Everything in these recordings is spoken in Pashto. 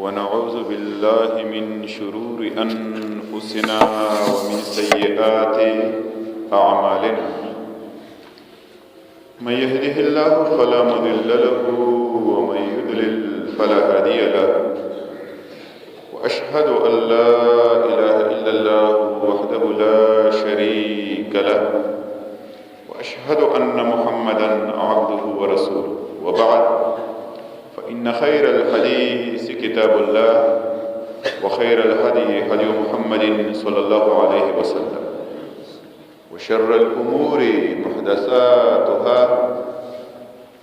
ونعوذ بالله من شرور أنفسنا ومن سيئات أعمالنا. من يهده الله فلا مضل له ومن يضلل فلا هادي له. وأشهد أن لا إله إلا الله وحده لا شريك له، وأشهد أن محمدا عبده ورسوله. وبعد، فإن خير الحديث كتاب الله، وخير الهدي هدي محمد صلى الله عليه وسلم، وشر الأمور محدثاتها،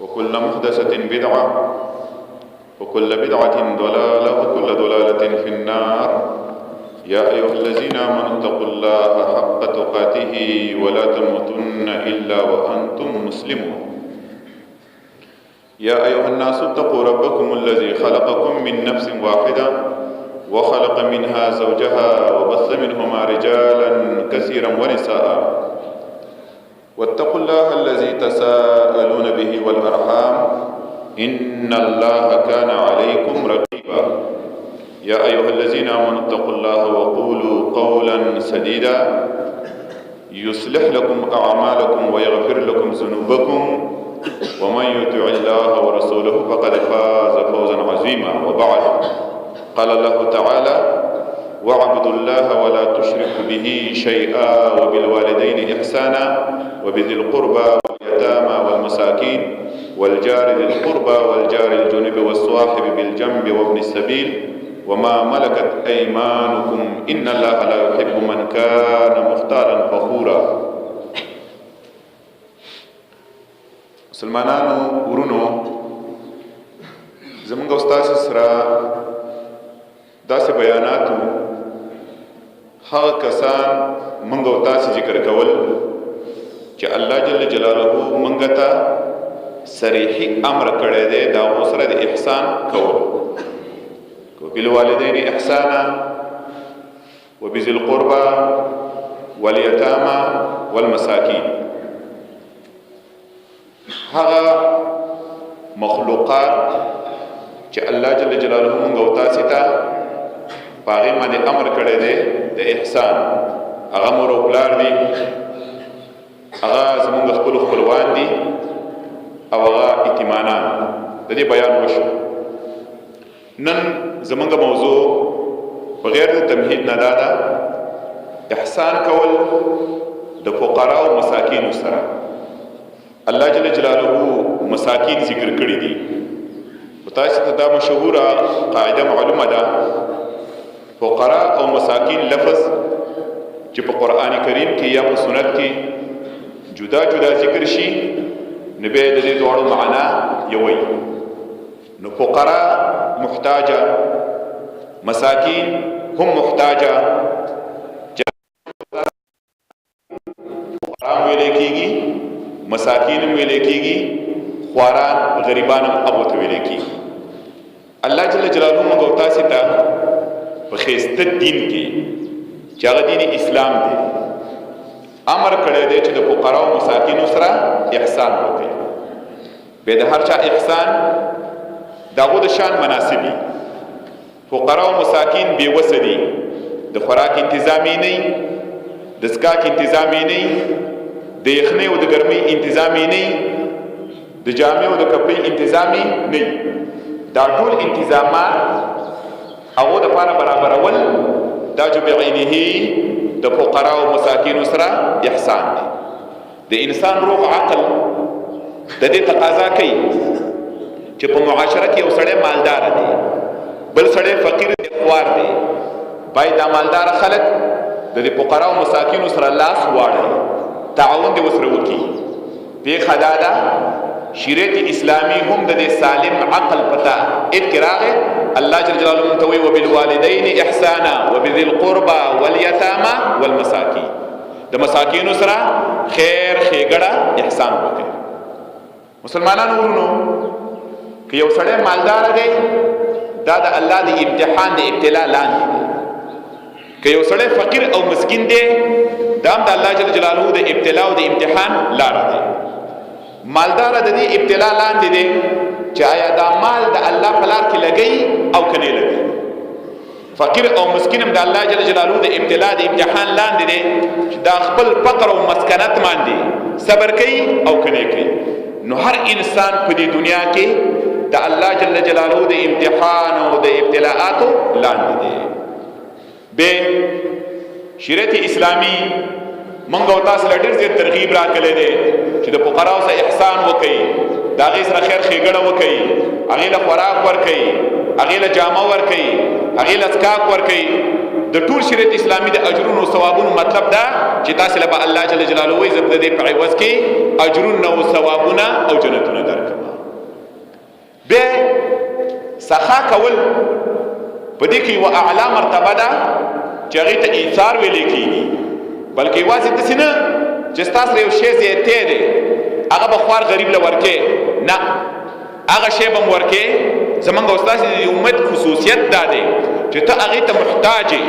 وكل محدثة بدعة، وكل بدعة ضلالة، وكل ضلالة في النار. يا أيها الذين آمنوا اتقوا الله حق تقاته ولا تموتن إلا وأنتم مسلمون. يا أيها الناس اتقوا ربكم الذي خلقكم من نفس واحدة وخلق منها زوجها وبث منهما رجالا كثيرا ونساء، واتقوا الله الذي تساءلون به والأرحام إن الله كان عليكم رقيبا. يا أيها الذين آمنوا اتقوا الله وقولوا قولا سديدا يصلح لكم أعمالكم ويغفر لكم ذنوبكم، ومن يطع الله ورسوله فقد فاز فوزا عظيما. وبعد، قال الله تعالى: واعبدوا الله ولا تشركوا به شيئا وبالوالدين إحسانا وبذي القربى واليتامى والمساكين والجار ذي القربى والجار الجنب والصاحب بالجنب وابن السبيل وما ملكت أيمانكم إن الله لا يحب من كان مختالا فخورا. مسلمانانو ورونو، زمونږ او ستاسو سره داسې بیاناتو هغه کسان مونږ او تاسو ذکر کول چې الله جل جلاله مونږ ته صریحي امر کړی دی دا سره د احسان کول. وبالوالدین احسانا وبذي القربى واليتامى والمساکین. هغه مخلوقات چې الله جل جلاله مونږ او تاسو ته په هغې باندې امر کړی دی د احسان، هغه مور او پلار دي، هغه زمونږ خپل خپلوان دي، او هغه یتیمانان. د دې بیان وشو. نن زمونږ موضوع بغیر د تمهید نه دا ده، احسان کول د فقراء او مساکینو سره. الله جل جلاله مساکین ذکر کړی دي. او تاسو ته دا مشهوره قاعده معلومه ده، فقراء او مساکین لفظ چې په قرآن کریم کې یا په سنت کې جدا جدا ذکر شي، نو بیا د دې دواړو معنا یوي. نو فقراء محتاجه، مساکین هم محتاجه. فقراء ویل کېږي، مساکین ویل کېږي، خواران غریبان هم هغو ته ویل کېږي. الله جل جلاله موږ او تاسې ته په ښایسته دین کې چې هغه دین اسلام دی امر کړی دی چې د فقراء او مساکینو سره احسان وکړي. بیا د هر چا احسان د هغو د شان مناسب وي. فقراء او مساکین بې وسه دي، د خوراک انتظام یې نه وي، د څښاک انتظام یې نه وي، د یخنۍ او د ګرمۍ انتظام یې نه وي، د جامې او د کپړې انتظام یې نه وي. دا ټول انتظامات هغو دپاره برابرول دا جو بعینه د فقراء او مساکینو سره احسان دی. د انسان روغ عقل د دې تقاضا کوي چې په معاشره کې یو سړی مالدار دی، بل سړی فقیر دی، خوار دی، باید دا مالدار خلک د دې فقراء او مساکینو سره لاس واړوي، تعاون دې ورسره وکړي. پېښه دا ده، شریعت اسلامی هم د دې سالم عقل پتا ات راغی. الله جل جلاله مونږ ته وایي وبالوالدین احسانا وبذي القربى واليتامى والمساکین. د مساکینو سره خیر ښېګړه احسان وکړي. مسلمانانو ورونو، که یو سړی مالدار دی دا د الله د امتحان د ابتلا لاندې دی، که یو سړی فقیر او مسکین دی دا هم د الله جل جلاله د ابتلا او د امتحان لاره دی. مالدار د دې ابتلا لاندې دی چې چې آیا دا مال د الله په لار کې لګي او کنه لګي. فقیر او مسکین هم د الله جل جلاله د ابتلا د امتحان لاندې دی چې دا خپل فقر او مسکنت باندې صبر کوي او کنه کوي. نو هر انسان په دې دنیا کې د الله جل جلاله د امتحان او د ابتلاءاتو لاندې دی. به شریعت اسلامی مونږ او تاسو له ډېر زیات ترغیب راکړی دی چې د فقراو سره احسان وکړئ، د هغې سره خیر ښېګڼه وکړئ، هغې له خوراک ورکړئ، هغې له جامه ورکړئ، هغې له څکاک ورکړئ. د ټول شریعت اسلامي د اجرونو او ثوابونو مطلب دا چې تاسو له به الله جل جلاله وایي زه به د دې په عوض کې اجرونه او ثوابونه او جنتونه درکړم. به سخا کول په دې کې یوه اعلی مرتبه ده چې هغې ته ایثار ویلی کېږي، بلکې یوازې داسې نه چې ستا سره یو شی زیاتی دی هغه به خوار غریب له ورکې نه، هغه شی به هم ورکې. زمونږ او ستاسې د امت خصوصیت دا دی چې ته هغې ته محتاج یې،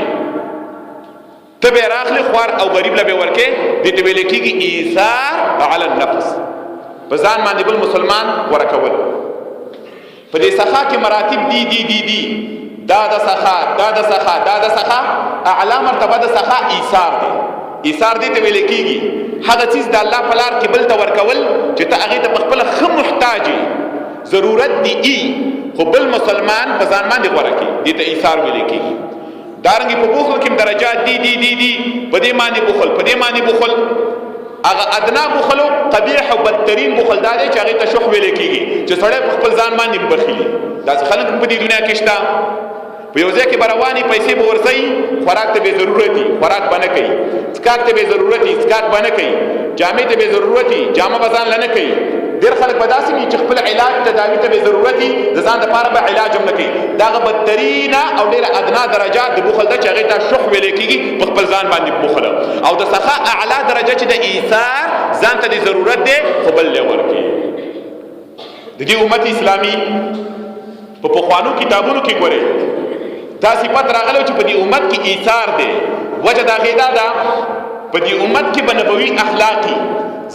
ته به راخلې خوار او غریب له به ورکې. دې ته ویل کېږي ایثار علی النفس، په ځان باندې بل مسلمان ورکول. په دې سخا کې مراتب دي دي دي دي، دا د سخا، دا د سخا، دا د سخا. اعلی مرتبه د سخا ایثار دی. ایثار دې ته ویل کېږي هغه څیز د الله په لار کې بل ته ورکول چې ته هغې ته په خپله ښه محتاج یې، ضرورت دی ای، خو بل مسلمان په ځان باندې غوره کړي، دې ته ایثار ویل کېږي. دارنګه په بخل کې درجات دي دي دي دي، په دې باندې بخل، په دې باندې بخل. هغه ادنا بخل او قبیح او بدترین بخل دا دی چې هغې ته شح ویل کېږي، چې سړی په خپل ځان باندې بخیلي. داسې خلک په دې دنیا کې شته، په یو ځای کې به روانې پیسې به ورځي، خوراک ته به ضرورت وي خوراک به نه کوي، څکاک ته به ضرورت وي څکاک به نه کوي، جامې ته به ضرورت وي جامه به ځان له نه کوي. ډېر خلک به داسې وي چې خپل علاج تداوي ته به ضرورت وي د ځان دپاره به علاج هم نه کوي. دغه بدترینه او ډېره ادنا درجه د بخل ده چې هغې ته شح ویلی کېږي، په خپل ځان باندې بخل. او د سخا اعلی درجه چې د ایثار ځان ته د ضرورت دی خو بل له ورکړي. د دې امت اسلامي په پخوانو کتابونو کې ګورئ دا صفت راغلی چې په دې امت کې ایثار دی. وجه د هغې دا ده په دې امت کې به نبوي اخلاقي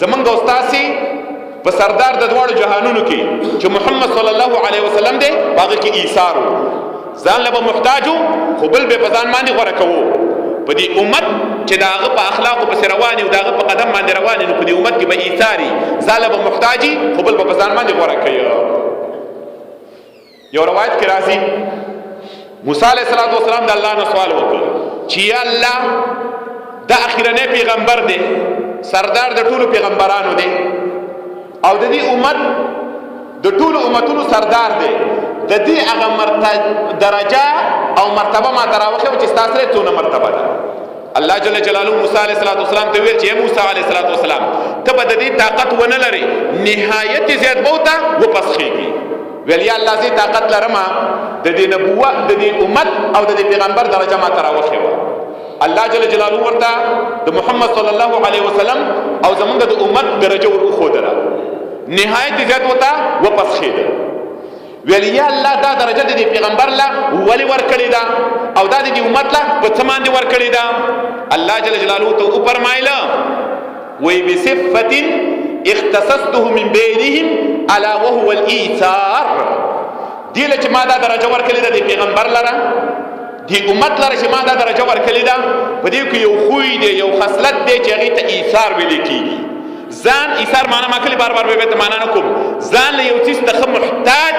زمونږ او ستاسې په سردار د دواړو جهانونو کې چې محمد صلی الله علیه وسلم دی، په هغه کې ایثار و، ځان له به محتاج و خو بل به په ځان باندې غوره کوو. په دې امت چې د هغه په اخلاقو پسې روان او د هغه په قدم باندې روان، نو په دې امت کې به ایثاري، ځان له به محتاجي خو بل به په ځان باندې غوره کوي. یو روایت کې راځي موسی علیه السلام د الله نه سوال وکړ چې یا الله دا اخیرنی پیغمبر دی، سردار د ټولو پیغمبرانو دی او د دې امت د ټولو امتونو سردار دی، د دې هغه درجه او مرتبه ما ته راوښیه چې ستا سره څونه مرتبه ده. الله جل جلاله موسی علیه السلام ته ویل چې موسی علیه السلام ته به د دې طاقت ونه لرې، نهایت زیات به ورته وپسخېږي. ویل یا الله زه طاقت لرم، د دې نبوت د دې امت او د دې پیغمبر درجه ما ته راوښیه. الله جل جلاله ورته د محمد صلی الله علیه وسلم او زمونږ د امت درجه ور وښودله، نهایت زیات ورته وپسخېده. ویل یا الله دا درجه د دې پیغمبر له ولې ورکړې ده او دا د دې امت له په څه باندې ورکړې ده؟ الله جل جلاله ته وفرمایله وی بصفة اختصصته من بينهم الا وهو الايثار. دې له چې ما دا درجه ورکړې ده د پیغمبر لره، دې امت لره چې ما دا درجه ورکړې ده، په دې کې یو خوی دی، یو خصلت دی چې هغې ته ایثار ویل کېږي. ځان ایثار معنا ما کلی بار بار به ته معنا نه کوم، ځان له یو څیز ته ښه محتاج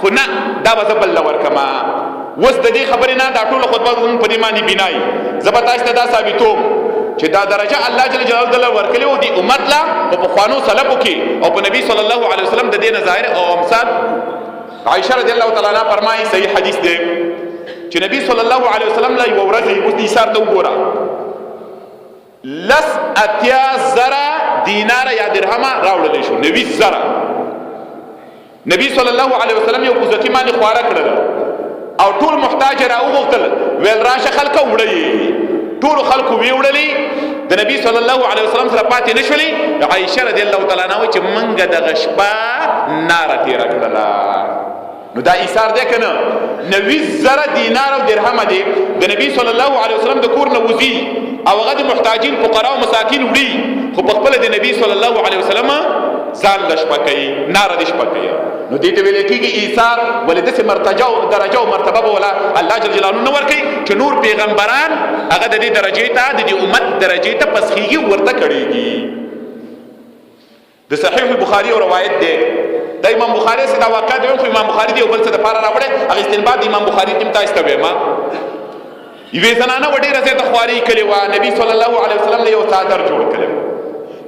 خو نه دا به زه بل له ورکړم. اوس د دې خبرې نه دا ټوله خطبه زموږ په دې باندې بنا وي. زه به تاسو ته دا ثابتوم چې دا درجه الله جل جلاله دله ورکړې او دې امت له په پخوانو سلفو کې او په نبی صلی الله علیه وسلم د دې نظایر او امثال. عائشه رضی الله تعالی عنها فرمایي، صحیح حدیث دی چې نبی صلی الله علیه وسلم له یوه ورځې، اوس دې ایثار ته وګوره، 80,000 دینار یا درهمه راوړلی شو، 90,000. نبی صلی الله علیه وسلم یو کوزکی باندې خواره کړله او ټول محتاج را وغوښتل، ویل راشه خلکه وړئ. ټولو خلکو ویوړلې، د نبی صلی الله علیه وسلم سره پاتې نشولې. عایشه رضی الله تعالی عنها وایي چې مونږ دغه شپه ناره تېره کړله. نو دا ایثار دی که نه؟ 90,000 دینار او درهم دی د نبی صلی الله علیه وسلم د کور نه وځي او هغه د محتاجین فقرا او مساکین وړي، خو په خپله د نبی صلی الله علیه وسلم ځان له شپه کوي، ناره دې شپه کوي. نو دې ته ویل کېږي ایثار. ولې داسې مرتجه او درجه او مرتبه به ولا الله جل جلاله نه ورکوي چې نور پیغمبران هغه د دې درجې ته، د دې امت درجې ته پسخېږي، ورته کړېږي. د صحیح البخاري یو روایت دی، د امام بخاري سره دا واقعه دی، خو امام بخاري دی بل څه د پاره راوړی، هغه استنباط امام بخاري تم تاسو ته وایم. یوې زنانه و ډېره زیاته خواري کړې وه، نبي صلی الله علیه وسلم له یو څادر جوړ کړی.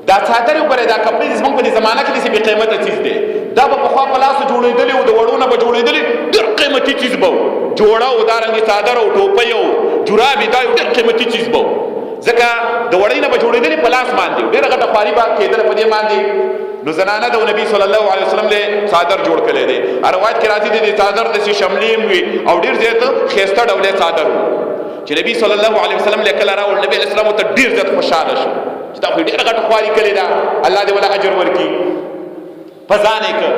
دا څادر وګوره، دا کپړې زموږ په دې زمانه کې داسې بې قیمته څیز دی. دا به پخوا په لاسو جوړېدلې او د وړو نه به جوړېدلې، ډېر قیمتي څیز به و جوړه، او دارنګې څادر او ټوپۍ او جرابې، دا یو ډېر قیمتي څیز به و، ځکه د وړۍ نه به جوړېدلې په لاس باندې، ډېره غټه خواري به کېدله په دې باندې. نو زنانه د نبی صلی الله علیه وسلم له څادر جوړ کړی دی. روایت کې راځي د څادر داسې شملې هم وي او ډېر زیات ښایسته ډولې څادر و چې نبی صلی الله علیه وسلم له کله راوړ، نبی علیه السلام ته ډېر زیات خوشحاله شو چې دا خو ډېره غټه خواري کړې ده، الله دې ولا اجر ورکړي. په ځان یې کړ.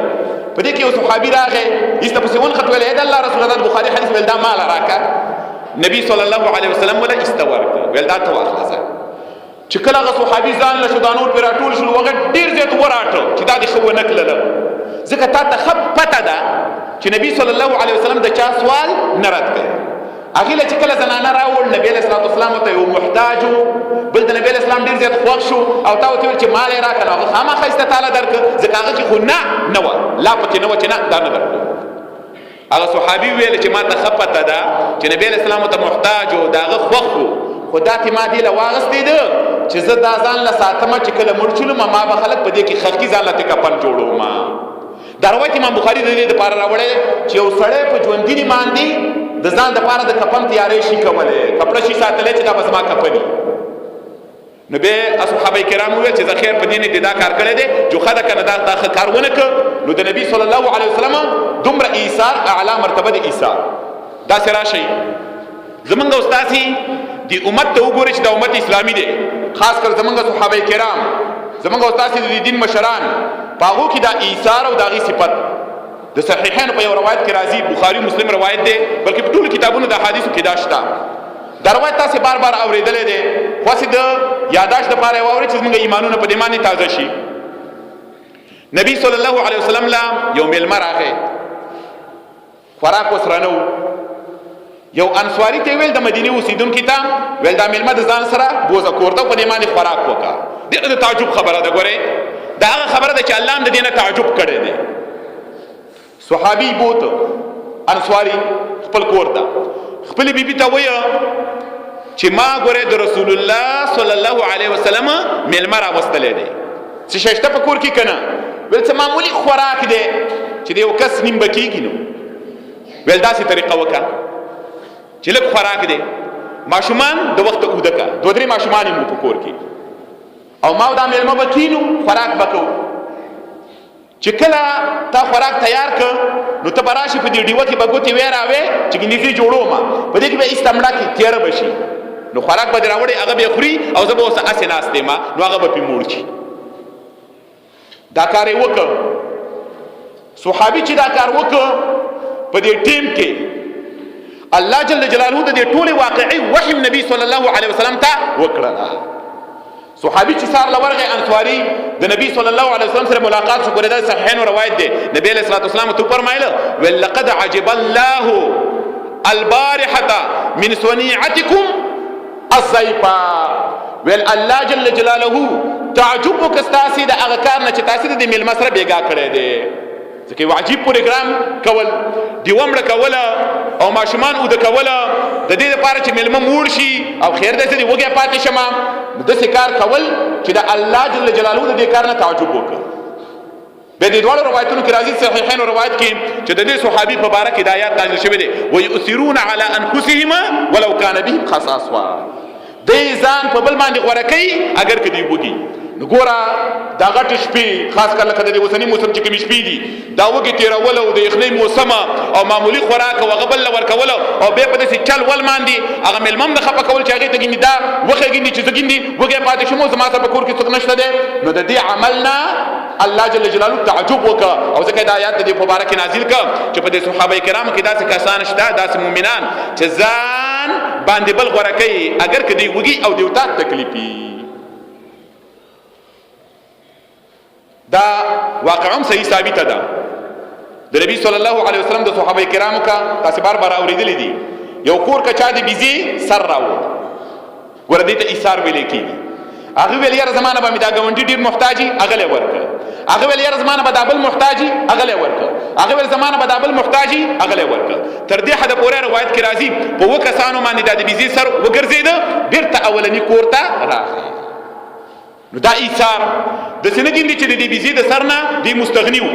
په دې کې یو صحابي راغی، ایسته پسې ونښت، ویل ای د الله رسول الله، بخاري حدیث، ویل دا مال راکړه. نبی صلی الله علیه وسلم ولا ایسته ورکړه، ویل دا ته واخله ځه. چې کله هغه صحابي ځان له شو، دا نور پرې راټول شول، هغه ډېر زیات وراټه چې دا دې ښه ونه کړله، ځکه تا ته ښه پته ده چې نبی صلی الله علیه وسلم د چا سوال نه رد کوي. هغې له چې کله زنانه راوړ، نبی علیه الصلات والسلام ته یو محتاج و، بل د نبی علیه السلام ډېر زیات خوښ شو او تا ورته ویل چې مال یې راکړه، نو هغه خامخا ایسته تاله درکړه، ځکه هغه کې خو نه نه وه، لا پکې نه وه چې نه دا نه درکړو. هغه صحابي ویل چې ما ته ښه پته ده چې نبی علیه السلام ته محتاج و، د هغه خوښ و، خو دا چې ما دې له واغستې ده چې زه دا ځان له ساتم چې کله مړ شولم ما به خلک په دې کې ښخ کړي، ځان له ترې کفن جوړوم. دا روایت امام بخاري د دې دپاره راوړی چې یو سړی په ژوندیني باندې د ځان دپاره د کفن تیاری شي کولی، کپړه شي ساتلی چې دا به زما کفن وي. نو به اصحابه کرام وویل چې زه خیر په دې نه دا کار کړی دی، جو ښه ده که نه، دا ښه کار ونه کړ. نو د نبی صلی الله علیه وسلم دومره ایثار، اعلی مرتبه د ایثار. داسې راشئ زمونږ او ستاسې د امت ته وګورئ چې دا امت اسلامي دی، خاص کر زمونږ صحابه کرام، زمونږ او ستاسې د دین مشران، په هغو کې دا ایثار او د هغې صفت د صحیحین په یو روایت کې راځي، بخاري مسلم روایت دی، بلکې په ټولو کتابونو د احادیثو کې دا شته. دا روایت تاسې بار بار اورېدلی دی، خو هسې د یاداشت دپاره یې واورئ چې زمونږ ایمانونه په دې باندې تازه شي. نبی صلی الله علیه وسلم له یو مېلمه راغی، خوراک ورسره نه و. یو انصاري ته ویل، د مدینې اوسېدونکي ته ویل، دا مېلمه د ځان سره بوځه کور ته، په دې باندې خوراک وکړه. ډېره د تعجب خبره ده، ګورئ دا هغه خبره ده چې الله هم د دې نه تعجب کړی دی. صحابي بوته انصاري خپل کور ته، خپل بیبي ته وایي چې ما ګوره د رسول الله صلی الله علیه وسلم مېلمه راوستلی دی، څه شی شته په کور کې که نه؟ ویل څه معمولي خوراک دی چې د یو کس نیم به کېږي. نو ویل داسې طریقه وکړه چې لږ خوراک دی، ماشومان د وخته اوده که، دوه درې ماشومان یې مو په کور کې، او ما او دا مېلمه به کښېنو خوراک به کوو. چې کله تا خوراک تیار کړ نو ته به راشې په دې ډیوه کې به ګوتې وې راوې چې ګنې زه جوړوم، په دې کې به ایسته مړه کړې، تیاره به شي، نو خوراک به دې راوړی، هغه به یې خوري او زه به اوس هسې ناست یم، نو هغه به پرې موړ شي. دا کار یې وکړ. صحابي چې دا کار وکړ په دې ټیم کې الله جل جلاله د دې ټولې واقعي وحي نبی صلی الله علیه وسلم ته وکړه. صحابي چې سار لورغه انصاري د نبی صلی الله علیه وسلم سره ملاقات شو، ګوره دا صحیحین روایت دی، نبی علیہ الصلوۃ والسلام ته فرمایله ول لقد عجب الله البارحه من صنيعتكم الضيفه. ول الله جل جلاله تعجب وکستاسي د هغه کار نه چې تاسو د میلمه سره بیګا کړی دی، ځکه یو عجیب پروګرام کول، دیوه مړه کوله او ماشومان اوده کوله د دې لپاره چې میلمه موړ شي او خیر دی زه دې وږی پاتې شم. نو داسې کار کول چې د الله جل جلاله د دې کار نه تعجب وکړ. بیا دې دواړو روایتونو کې راځي، صحیحینو روایت کې، چې د دې صحابي په باره کې د آیات نازل شوی دی، ویؤثرون علی انفسهم ولو کان بهم خصاصه، دی ځان په بل باندې غوره کوي اګر که دی وږي. نو ګوره دا غټې شپې، خاص کر لکه د دې اوسني موسم چې کومې شپې دي، دا وږي تېرول او د یخنۍ موسم او معمولي خوراک او هغه بل له ورکول او بیا په داسې چل ول باندې هغه مېلمه هم د خفه کول چې هغې ته ګیندي دا وښه چې زه ګیندي وږی پاتې شم او زما سره په کور کې څوک نشته دی. نو د دې عمل نه الله جل جلاله تعجب وکړ او ځکه دا آیات د دې په باره کې نازل کړ چې په دې صحابه کرامو کې داسې کسان شته، داسې مؤمنان چې ځان باندې بل غوره کوي اګر که دی وږي او دیو ته تکلیفي. دا واقعا هم صحیح ثابته ده. د نبی صلی الله علیه وسلم د صحابه کرامو کا تاسو بار بار اوریدلې دي، یو کور کا چا دی بيزي سر راوړ، ګوره دې ته ایثار ویل کیږي. هغه ویل یاره زمانه به مې دا ګاونډي ډیر محتاجي، هغه له ورکړه. هغه ویل یاره زمانه به دا بل محتاجي، هغه له ورکړه. هغه ویل زمانه به دا بل محتاجي، هغه له ورکړه. تر دې حده پورې روایت کې راځي په و کسانو باندې د بيزي سر وګرځید، بیرته اولنی کور ته راغی. نو دا ایثار د سینې دي چې د دې بيزي د سر نه دی مستغنی وو،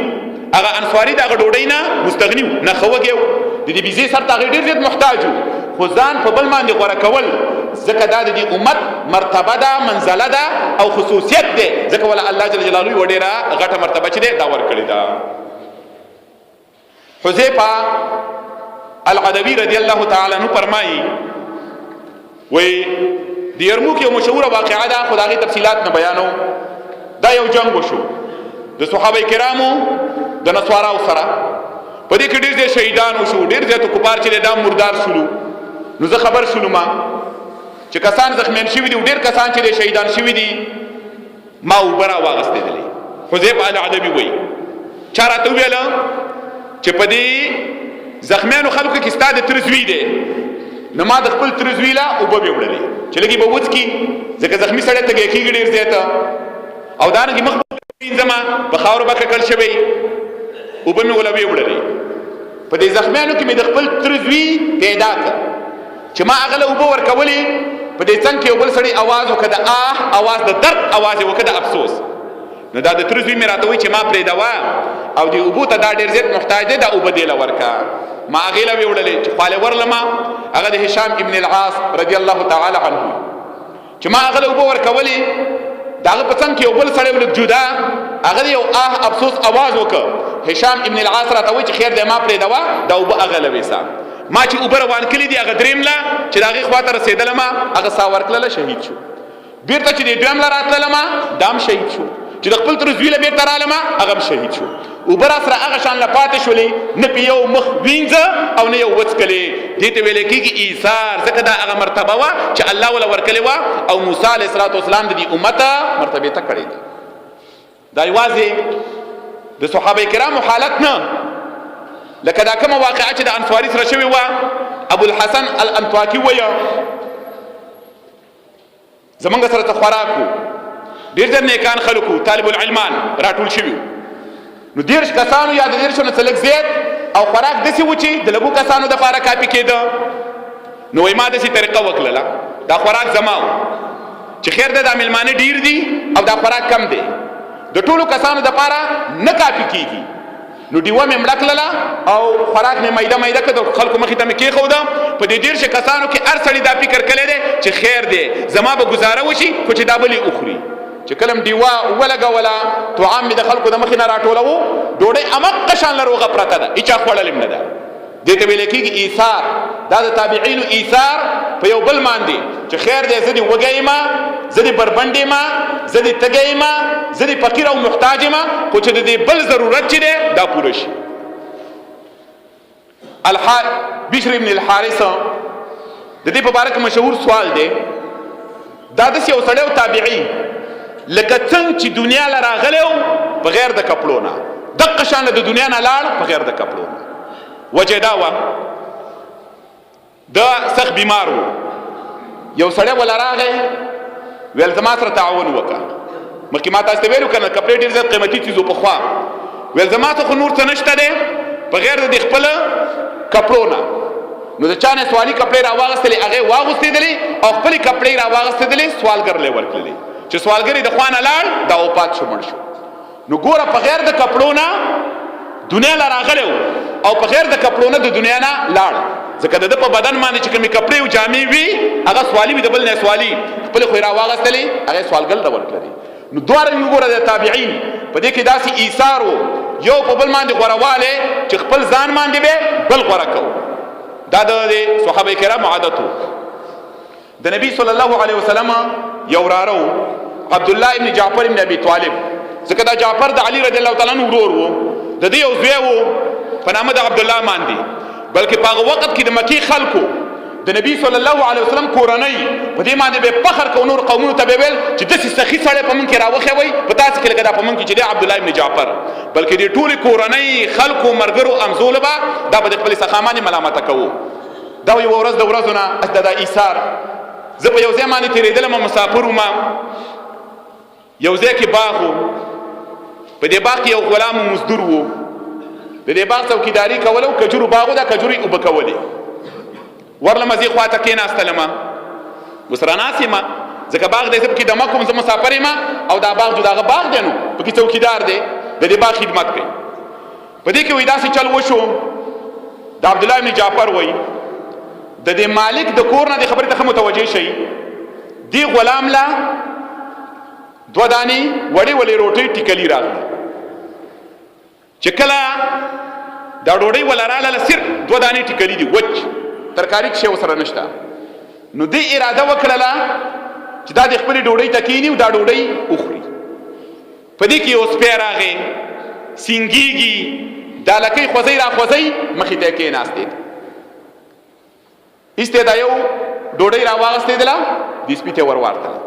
هغه انصاری د هغه ډوډۍ نه مستغنی وو، نه خوږی وو، د دې بيزي سر ته هغه ډیر زیات محتاج وو، خو ځان په بل باندې غوره کول، ځکه دا د دې امت مرتبه ده، منزله ده او خصوصیت ده، ځکه ولا الله جل جلاله یو ډیره غټه مرتبه چې ده دا ورکړې ده. حذیفه العدوی رضی الله تعالی عنہ فرمایي، وی د یرموک یو مشهوره واقعه ده، خو د هغې تفصیلات نه بیانو. دا یو جنگ وشو د صحابه کرامو د نصاراو سره، په دې کې ډېر زیات شهیدان وشو، ډېر زیات کفار چې دا مردار شولو. نو زه خبر شولم چې کسان زخمیان شوي دي، ډېر کسان چې شهیدان شوي دي. ما اوبه را واغستېدلې. حذیفه العدوي وایي چا راته وویل چې په دې زخمیانو خلکو کې ستا د تره زوی دی، نو ما د خپل تره زوی له اوبه مې وړلې چې لږې به وڅکي، ځکه زخمي سړی تږی کېږي ډېر زیات، او دارنګې مخ وینځمه په خاورو به ککړ شوی، اوبه مې وله ویوړلې. په دې زخمیانو کې مې د خپل تره زوی پیدا کړ چې ما هغه له اوبه ورکولې. په دې څنګ کې یو بل سړي اواز وکړ، د آه اواز، د درد اواز یې وکړ، د افسوس. نو دا د تره زوی مې راته وایي چې ما پرېږده او دې اوبو ته دا ډېر زیات محتاج دی، دا اوبه دې له ورکړه. ما هغې له ویوړلې چې خواله ورلمه، هغه د هشام ابن العاص رضی الله تعالی عنه، چې ما هغه له اوبه ورکولې، د هغه په څنګ کې یو بل سړی و لږ جدا، هغه یو آه افسوس اواز وکړ. هشام ابن العاص راته وایي چې خیر دی ما پرېږده دا اوبه هغه له ویسه. ما چې اوبه روان کړي دي هغه دریم له چې د هغې خوا ته رسېدلم هغه ساه ورکړله، شهید شو. بیرته چې د دویم له راتللم دا هم شهید شو، چې د خپل تر زوی له بیرته رالم هغه هم شهید شو. اوبه را سره هغه شان له پاتې شولې، نه په یو مخ وینځه او نه یو وڅکلې. دې ته ویل کېږي ایثار، ځکه دا هغه مرتبه وه چې الله وله ورکړې وه او موسی علیه السلام د دې امت مرتبې ته کړې ده. دا یوازې د صحابه کرامو حالت نه، لکه دا کومه واقعه چې د انصاري سره شوې وه. ابو الحسن الانطاکي ویه زمونږ سره څه خوراک وو، ډېر ډېر نیکان خلک وو، طالب العلمان راټول شوي وو. نو 30 کسانو یا د 30 نه څه لږ زیات، او خوراک داسې و چې د لږو کسانو دپاره کافي کېده. نو وایي ما داسې طریقه وکړله، دا خوراک زما و چې خیر دی دا مېلمانه ډېر دي او دا خوراک کم دی، د ټولو کسانو دپاره نه کافي کېږي. نو ډیوه مې مړه کړله او خوراک مې میده میده کړ، د خلکو مخې ته مې کېښوده. په دې 30 کسانو کې هر سړي دا فکر کړی دی چې خیر دی زما به ګزاره وشي، خو چې دا بل یې وخوري. چې کله مې ډیوه ولګوله، طعام مې د خلکو د مخې نه راټولوو، ډوډۍ همغه شان له روغه پرته ده، هیچا خوړلې هم نه ده. دې ته ویل کېږي ایثار. دا د تابعینو ایثار په یو بل باندې چې خیر دی زه دې وږی یم، زه دې بربنډ یم، زه دې تږی یم، زه دې فقیر او محتاج یم، خو چې د دې بل ضرورت چې دی دا پوره شي. بشر ابن الحارث د دې په باره کې مشهور سوال دی. دا داسې یو سړی و تابعي، لکه څنګه چې دنیا له راغلی و په غیر د کپړو نه، دقه شان له د دنیا نه لاړ په غیر د کپړو نه. وجه دا وه دا سخت بیمار و. یو سړی ولا راغی ویل زما سره تعاون وکړه. مخکې ما تاسو ته ویلو که نه، کپړې ډېر زیات قیمتي څیز و پخوا. ویل زما څه خو نور څه نشته دی په غیر د دې خپل کپړو نه. نو د چا نه سوالي کپړې راواغستلې، هغې واغوستېدلې او خپلې کپړې راواغستېدلې، سوالګر له ورکړلې. چې سوالګر یې د خوا نه لاړ دا وفات شو، مړ شو. نو ګوره په غیر د کپړو نه دنیا له راغلی و او په غیر د کپړو نه د دنیا نه لاړ، ځکه د ده په بدن باندې چې کومې کپړې او جامې وي هغه سوالي وي، د بل نه سوالي خپلې خو یې راواغستلې، هغې سوالګر له ورکړلې. نو دواړه یې وګوره د تابعین په دې کې داسې ایثار و، یو په بل باندې غوره چې خپل ځان باندې به بل غوره کوو. دا د صحابه کرامو عادت و. د نبی صلی الله علیه وسلم یو وراره و عبد الله ابن جعفر ابن ابي طالب، ځکه دا جعفر د علي رضی الله تعالی عنہ ورور و، د دې یو زوی و په نامه د عبد الله باندې. بلکې په هغه وخت کې د مکی خلکو د د نبی صلی الله علیه وسلم کورنۍ په دې باندې به فخر کو، نور قومونو ته به ویل چې داسې سخي سړی په مونږ کې راوخی وای، په تاسو کې لکه دا په مونږ کې چې دی عبد الله ابن جعفر، بلکې دې ټولې کورنۍ خلکو مرګرو امزول به دا به د خپلې سخا باندې ملامته کوو. دا یوه ورځ د ورځو نه دا ایثار، زه په یو ځای باندې تېرېدلم، مسافر وم، یو ځای کې باغ و، په دې باغ کې یو غلام مزدور و، د دې باغ څوکیداري کوله او کجورو باغ و، دا کجوري اوبه کولې. ورلمه زه خواته کېناستلم، اوس راناست یم، ځکه باغ دی، زه پکې دمه کوم، زه مسافر یم او دا باغ جو د هغه باغ دی، نو پکې څوکیدار دی، د دې باغ خدمت کوي. په دې کې وایي داسې چل وشو، د عبدالله ابن جعفر وایي د دې مالک د کور نه د خبرې ته ښه متوجه شئ، دې غلام له دوه دانې وړې وړې روټۍ ټیکلي راغلې، چې کله دا ډوډۍ ولا راغله صرف دوه دانې ټیکلي دي، وچ ترکاري کښې ورسره نشته. نو دې اراده وکړله چې دا د خپلې ډوډۍ ته کښېني او دا ډوډۍ وخوري. په دې کې یو سپی راغی، سینګېږي، دا لکۍ خوځئ را خوځئ، مخې ته یې کښېناستې، ایسته دا یو ډوډۍ را واغستېدله، دې سپي ته ور وارتله،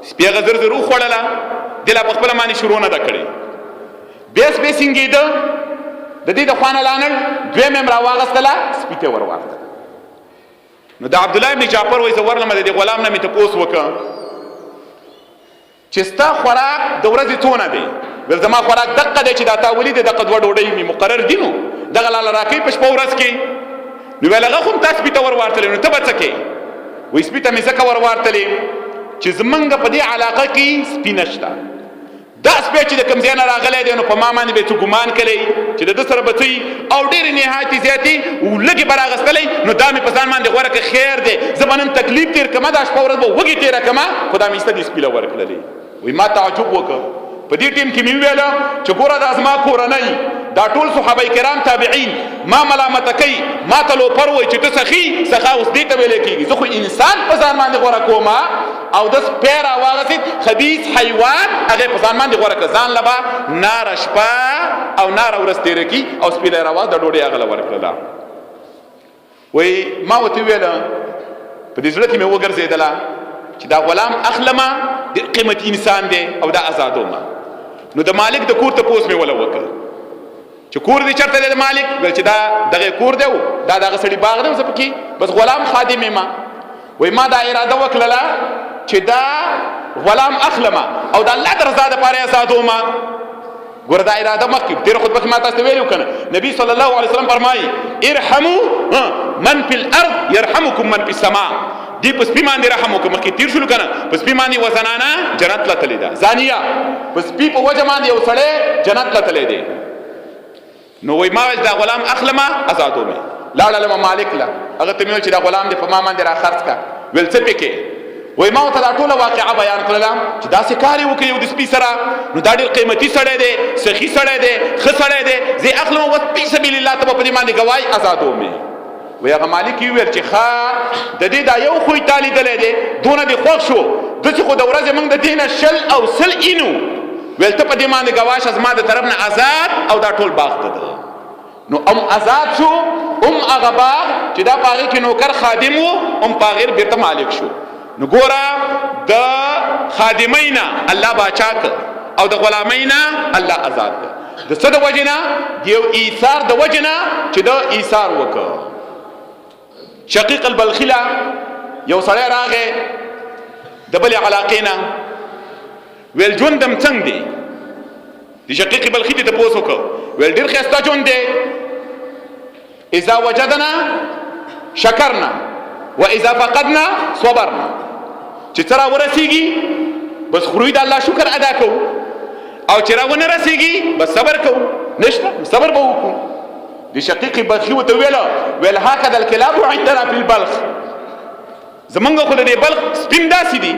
سپي هغه زر زر وخوړله، دی لا په خپله باندې شروع نه ده کړې. بیا سپی سینګېده، د دې د خوا نه لانړ، دویمه یې هم را واغستله، سپي ته ور وارتله. نو د عبدالله ابن جعفر وایي زه ورلم د دې غلام نه مې تپوس وکړ چې ستا خوراک د ورځې څونه دی؟ ویل زما خوراک دقه دی چې دا تا ولید، دقه دوه ډوډۍ مې مقرر دي، نو دغه لاله راکوي په شپه ورځ کې. نو ویل هغه خو هم تا سپي ته ور وارتلې، نو ته به څه کوې؟ وایي سپي ته مې ځکه ور وارتلې چې زمونږ په دې علاقه کې سپي نشته، دا سپی چې د کوم ځای نه راغلی دی نو په ما باندې به یې څه ګمان کړی چې د ده سره به څه وي او ډېرې نهایتې زیاتې لږې به راغستلی، نو دا مې په ځان باندې غوره کړه، خیر دی زه به نن تکلیف تېر کړم، دا شپه ورځ به وږې تېره کړم، خو دا مې ایسته دې سپي له ورکړلې. وایي ما تعجب وکړ، په دې ټیم کې مې وویل چې ګوره دا زما کورنۍ، دا ټول صحابه کرام تابعین ما ملامت کوي، ما ته لوپر وایي چې ته سخي، سخا اوس دې ته ویلی کېږي، زه خو انسان په ځان باندې غوره کوم او د سپی را واغسید، خبیث حیوان هغه په ځان باندې غوره کړ، ځان له به ناره شپه او ناره ورځ تېره کړي او سپي له یې راواغست، د ډوډۍ هغه له ورکړله. وایي ما ورته وویل، په دې زړه کې مې وګرځېدله چې دا غلام اخلمه، ډېر قیمتي انسان دی او دا ازادومه. نو د مالک د کور تپوس مې وله وکړ چې کور دې چېرته دی د مالک؟ ویل چې دا دغه کور دی، دا دغه سړي باغ دی، زه پکې بس غلام خادم یم. وایي ما دا اراده وکړله چې دا غلام اخلمه او د الله د رضا دپاره یې ازادومه. ګوره دا اراده مخکې تېره خطبه کې ما تاسو ته ویلي که نه، نبی صلی الله علیه وسلم فرمایي ارحمو من فی الارض یرحمکم من فی السما. دې په سپي باندې رحم وکړه، مخکې تېر شولو که نه، په سپي باندې یوه زنانه جنت ته تللې ده، زانیه، په سپي په وجه باندې یو سړی جنت ته تللی دی. نو وایي ما ویل دا غلام اخلمه ازادوم یې. لاړلم مالک له، هغه ته مې ویل چې دا غلام دې په ما باندې را خرڅ کړه. ویل څه پې کې؟ وایي ما ورته دا ټوله واقعه بیان کړله چې داسې کار یې وکړي یو د سپي سره، نو دا ډېر قیمتي سړی دی، سخي سړی دی، ښه سړی دی، زه یې اخلم او فی سبیل الله ته به په دې باندې ګواهي ازادوم یې. وایي هغه مالک یې وویل چې ښه د دې دا یو خوی تا لیدلی دی، دونه دې خوښ شو، داسې خو د ورځې موږ د دې نه 20 او 100 اینو. ویل ته په دې باندې ګواه شه زما د طرف نه ازاد او دا ټول باغ د ده. نو هم ازاد شو، هم هغه باغ چې دا په هغې کې نوکر خادم و، هم په هغې بېرته مالک شو. نو ګوره د خادمۍ نه الله باچا که او د غلامۍ نه الله ازاد که. د څه د وجې نه؟ د یو ایثار د وجې نه چې د ایثار وکړ. شقیق البلخي له یو سړی راغی د بلې علاقې نه، ویل ژوند هم څنګه دی؟ د شقیق بلخي ته تپوس وکړ، ویل ډېر ښایسته ژوند دی، اذا وجدنا شکرنا و اذا فقدنا صبرنا، چې څه را ورسیږي بس خوري د الله شکر ادا کوو، او چې را ونه رسیږي بس صبر کوو، نشته صبر به وکړو. د شقیق بلخي ورته وویل، ویل هکذا الکلاب عندنا فی البلخ، زمونږ خو د دې بلخ سپي هم داسې دي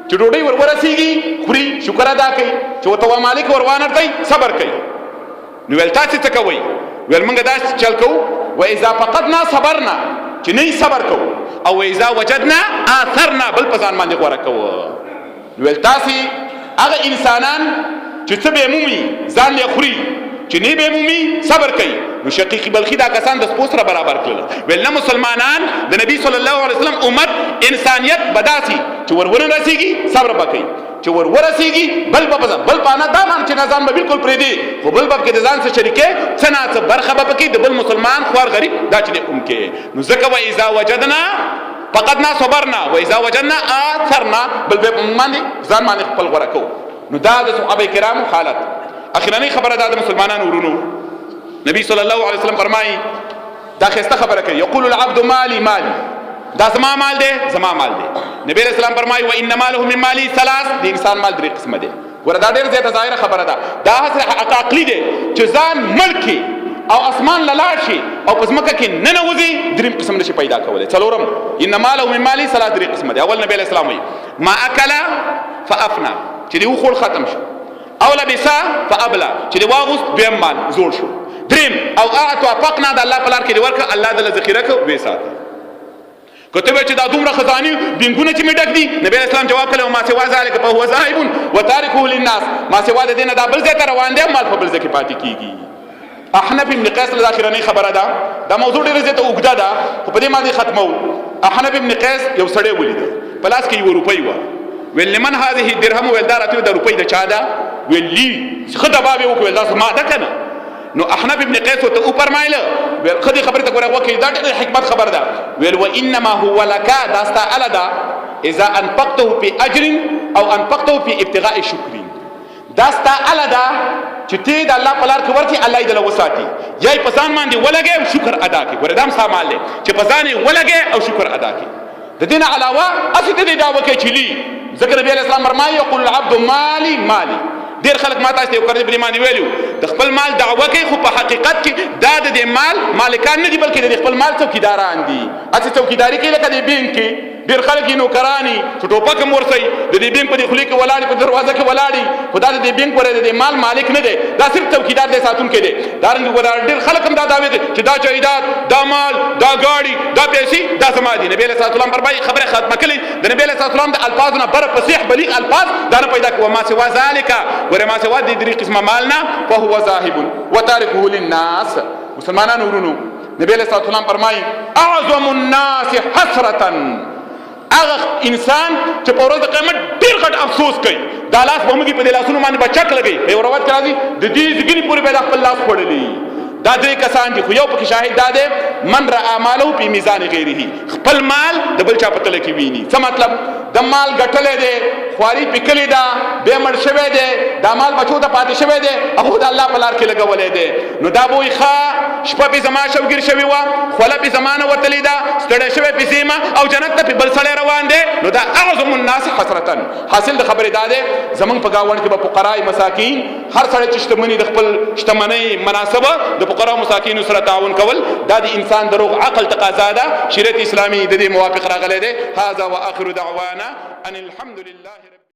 چې ډوډۍ ور ورسیږي خوري، شکر ادا کوي، چې ورته وا مالک ور وانه صبر کوي. نو ویل تاسې څه کوئ؟ ویل موږ داسې چل کوو، و اذا فقدنا صبرنا، چې نه صبر کوو، او اذا وجدنا آثرنا، بل په ځان باندې غوره کوو. نو ویل تاسې هغه انسانان چې څه به مومي ځان یې خوري، چې نه به مومي صبر کوي. نو شقیقی بلخی دا کسان د سپو سره برابر کړل. ویل نه مسلمانان د نبی صلی الله علیه وسلم امت انسانیت بداسي چې ورونه رسیږي صبر وکړي، چې ور ورسیږي بل په بل پانا دا مان چې نظام به بالکل پرې دی، خو بل باب کې د ځان سره شریکه څه نا څه برخه به پکې د بل مسلمان خوار غریب دا چې اوم کې. نو ځکه و اذا وجدنا فقدنا صبرنا واذا وجدنا آثرنا، بل به باندې ځان باندې خپل غوړه کو. نو دا د صحابه کرامو حالت. اخرنۍ خبره دا د مسلمانانو ورونو، نبی صلی الله علیه وسلم فرمایي، دا خسته خبره کوي، یقول العبد مالی مالی، دا زما مال دی زما مال دی. نبی علیہ السلام فرمایي و ان ماله من مالی ثلاث، د انسان مال درې قسمه دی. ګوره دا ډېر زیاته ظاهره خبره ده، دا هسې عقلي دی چې ځان ملک او اسمان لاړ شي او په ځمکه کې ننوځي، دریم قسم نشي پیدا کولی. څلورم ان ماله من مالی ثلاث، درې قسمه دی. اول نبی علیہ السلام وایي ما اکل فافنا، چې دی وخوړ ختم شو، او لبسا فابلا، چې دی واغوست دویم مال زوړ شو، دریم او اعطوا فقنا، د الله په لار کې دی ورکړه الله دله ذخیره کړ ویې ساته. کته به چې دا دومره خزاني بینګونه چې مې ډک دي، نبی اسلام جواب کړو ما سوا ذلک فهو ذاهب وتارکه للناس، ما سوا د دینه دا بل ځای ته روان دی، مال په بل ځای کې پاتې کیږي. احنف ابن قیس له اخرنۍ خبره ده، دا موضوع ډیره زیاته اوږده ده خو په دې باندې ختمو. احنف ابن قیس یو سړی ولید، په لاس کې یو روپۍ وه، ویل لمن هذه الدرهم، ویل دا راته د روپۍ د چا ده؟ ویل لی ښه دباب یې وکړ، ویل دا زما ده که نه. نو احنف ابن قیس ورته وفرمایله، ویل ښه دې خبرې ته ګوره وکړئ، دا ډېره حکمت خبره ده. ویل وانما هو لک، دا ستا اله ده، اذا انفقته في اجر او انفقته في ابتغاء شکر، دا ستا اله ده چې ته د الله په لار کې ورکړې الله یې درله وساتي، یا یې په ځان باندې ولګې او شکر ادا کړې. ګوره دا هم ستا مال دی چې په ځان یې ولګې او شکر ادا کړې. د دې نه علاوه هسې ته دې دا وکړې چې لي، ځکه نبي علیه السلام فرمایي یقول العبد مالي مالي. ډېر خلک ما تاسو ته یو کړی په دې باندې ویلي د خپل مال دعوه کوي، خو په حقیقت کې دا د دې مال مالکان نه دي، بلکې د خپل مال څوکیداران دي. هسې څوکیداري کوي لکه د بینک کې ډېر خلک یې نوکراني چې ټوپک هم ورسوي د دې بینک په دې خولې کې ولاړ په دروازه کې ولاړ، خو دا د دې بینک ورې د دې مال مالک نه دی، دا صرف څوکیدار دی، ساتونکی دی. دارنګه ګوره ډېر خلک هم دا دعوې کوي چې دا جایداد، دا مال، دا ګاډي، دا پیسې دا زما دي. نبی علیه السلام فرمایي خبره ختمه کړي، د نبی علیه السلام د الفاظو نه بر فصیح بلیغ الفاظ دا نه پیدا کوه. ما سوا ذلک، ګوره ما سوا دې درې قسمه مال نه فهو ذاهب وتارکه للناس. مسلمانانو ورونو، نبی علیه السلام فرمایي اعظم الناس حسرة، هغه انسان چې په ورځ د قیامت ډېر غټ افسوس کوي، دا لاس به موږ په دې لاسونو باندې بچک لګي، په یو روایت کې راځي د دې ځګنې پورې به خپل لاس خوړلی. دا درې کسان دي، خو یو پکې شاهد دا دی من را ماله په میزان غیره، خپل مال د بل چا په تله کې ویني. څه مطلب؟ د مال ګټلی دی، خواري پکلې ده، بیا مړ شوی دی، دا مال بچو ته پاتې شوی دی، هغه د الله په لار کې لګولی دی. نو دا به وایي ښه شپه پې زما شوګیر شوې وه، خوله پې زما نه وتلې ده، ستړی شوی پې ځمه او جنت ته پې بل سړی روان دی. نو دا اعظم الناس حسرتا. حاصل د خبرې دا دی زمونږ په ګاونډ کې به فقرای مساکین هر سړی چې شتمني د خپل شتمنۍ مناسبه د فقراء مساکینو سره تعاون کول، دا د انسان د روغ عقل تقاضا ده. شریعت اسلامي د دې موافق راغلی دی. هذا واخر دعوانا ان الحمد لله.